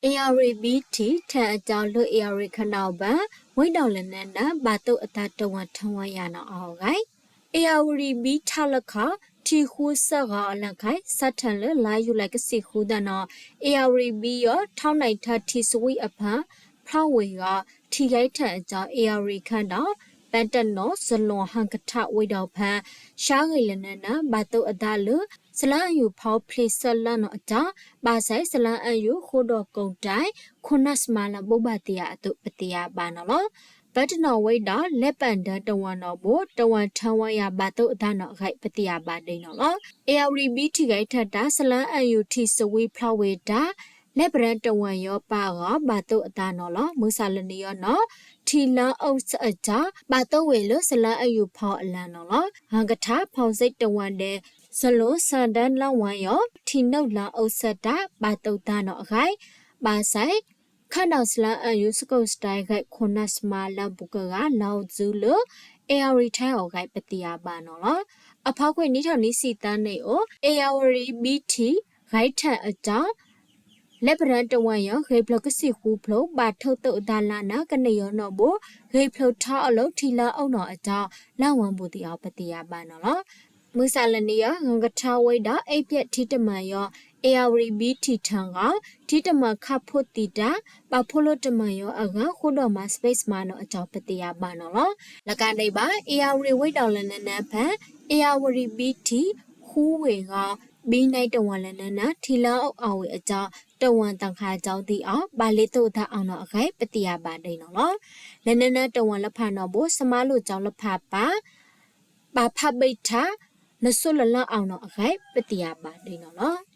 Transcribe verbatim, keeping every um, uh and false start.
ဧရာဝတီဘီထံ ထၢၣ်အတၢ်လၢ ဧရာဝတီခၢၣ်နၢ်ဘၣ် ဝဲဒီးလၢနၢနၢ ဘၣ်သိၣ်အသးတဝၢၣ်ထၢဝဲယၤနီၣ်အဂ့ၢ် ဧရာဝတီဘီထၢၣ်လၢခီ ထံၣ်ဃူစၢဂီၤအလၢခါ စးထီၣ်လၢလါယူၤလံကစံၣ်ဃုသီနီၣ် ဧရာဝတီဘီယီၤ ထောင့်နံၣ်ထၢၣ်ထံၣ်စဝံအဖၢ ဖျီဝ့ၤဂီၤ ထံၣ်ဂဲထၢၣ်အတၢ် ဧရာဝတီခၢၣ်ဒီး ပန်းတနီ စလွန် ဟင်္ကထ ဝ့ၢ်ဒီဖၢ ရှါဂ့ၤလၢနၢနၢ ဘၣ်သိၣ်အသးလၢ ဆလါအယူၢ်ဖီဖျ့ဆၢလါနီၣ်အတၢ် ဘၣ်ဆၣ် ဆလါအယူၢ် ဃိဒီးကိးတၢ် ခိၣ်နၢ်စမါလၢဘိးဘၣ်တ့ၢ်ယၤအသိး ပသ့ၣ်ညါဘၣ်နီၣ်လီၤ. ပန်းတနီဝ့ၢ်ဒီး လဲပၣ်ဒၢတဝၢၣ်နီၣ်ဘိ တဝၢၣ်ထၢဝဲယၤ ဘၣ်သိၣ်အသးနီၣ်အဂ့ၢ် ပသ့ၣ်ညါဘၣ်ဒ်နီၣ်လီၤ. ဧရာဝတီဘီထံၣ်ဂဲထၢၣ်တၢ် ဆလါအယူၢ်ထံၣ်စဝံဖျီဝ့ၤတၢ် လဲပရၢတဝၢၣ်ယီၤပာ်အဂီၢ် ဘၣ်သိၣ်အသးနီၣ်လီၤ. မုၢ်ဆါလၢနံၤယီၤနီၣ် ထံၣ်လါအုၣ်ဆၢအတၢ် ဘၣ်သိၣ်ဝ့ၤလၢဆလါအယူၢ်ဖီအလါနီၣ်လီၤ. ဟင်္ကထ ဖီစ့တဝၢၣ်ဒဲး စလွန် ဆၣ်ဒၢလါဝါယီၤ ထံၣ်နုာ်လါအုၣ်ဆၢတၢ် ဘၣ်သိၣ်သးနီၣ်အဂ့ၢ် ဘၣ်ဆၣ် ခၢၣ်ဒီးဆလါအယူၢ် စကိးစတဲဂ့ၢ် ခိၣ်နၢ်စမါလၢဘူးကဂၤ လီၤစုလၢ ဧရာဝတီထၢၣ်အဂ့ၢ် ပသ့ၣ်ညါဘၣ်နီၣ်လီၤ. အဖီခိၣ်နံၣ်ထီၣ်နံၣ်ဆံသၢနံၣ်အိၣ် ဧရာဝတီဘီထံၣ်ဂဲထၢၣ်အတၢ် လဲပရၢတဝၢၣ်ယီၤ ဂ့ၢ်ဖျိးကစံၣ်ဃူဖျိး ဘၣ်ထိၣ်သိၣ်အသးလၢနၢ် ကန့ၢ်ယီၤနီၣ်ဘိ ဂ့ၢ်ဖျိးထီၣ်အီၤလၢထံၣ်လါအုၣ်နီၣ်အတၢ် လါဝါဘူးတ့ၢ်အီၤ ပသ့ၣ်ညါဘၣ်နီၣ်လီၤ. မုၢ်ဆါလၢနံၤယီၤ ဟင်္ကထဝ့ၢ်ဒီး အ့ဖြဲၣ်ထံတမၢၣ်ယီၤ ဧရာဝတီဘီထံၣ်ထၢၣ်ဂီၤ ထံတမၢၣ်ခါဖိသံတၢ် ဘၣ်ဖိးလိာ်တမၢၣ်ယီၤအဂၤ ဃိဒီးမၤ space မၤနီၣ်အတၢ် ပသ့ၣ်ညါဘၣ်နီၣ်လီၤ. လၢကဒံးဘၣ် ဧရာဝတီဝ့ၢ်ဒီးလၢနၢနၢဖဲ ဧရာဝတီဘီထံၣ် ဃူဝ့ၤဂီၤ ဘီနံတဝၢၣ်လၢနၢနၢ ထံၣ်လါအုၣ်အီၣ်ဝ့ၤအတၢ် တဝၢၣ်သၣ်ခါတၢ်သ့ၣ်အီၤ ဘၣ်လ့သိၣ်အသးအီၤနီၣ်အဂ့ၢ် ပသ့ၣ်ညါဘၣ်ဒ်နီၣ်လီၤ. လၢနၢနၢတဝၢၣ်လၢဖးနီၣ်ဘိ စမါလိာ်တၢ်လၢဖးပၢ် ဘၣ်ဖးဘံးထၣ် နစိလၢလါအီၤနီၣ်အဂ့ၢ် ပသ့ၣ်ညါဘၣ်ဒ်နီၣ်လီၤ.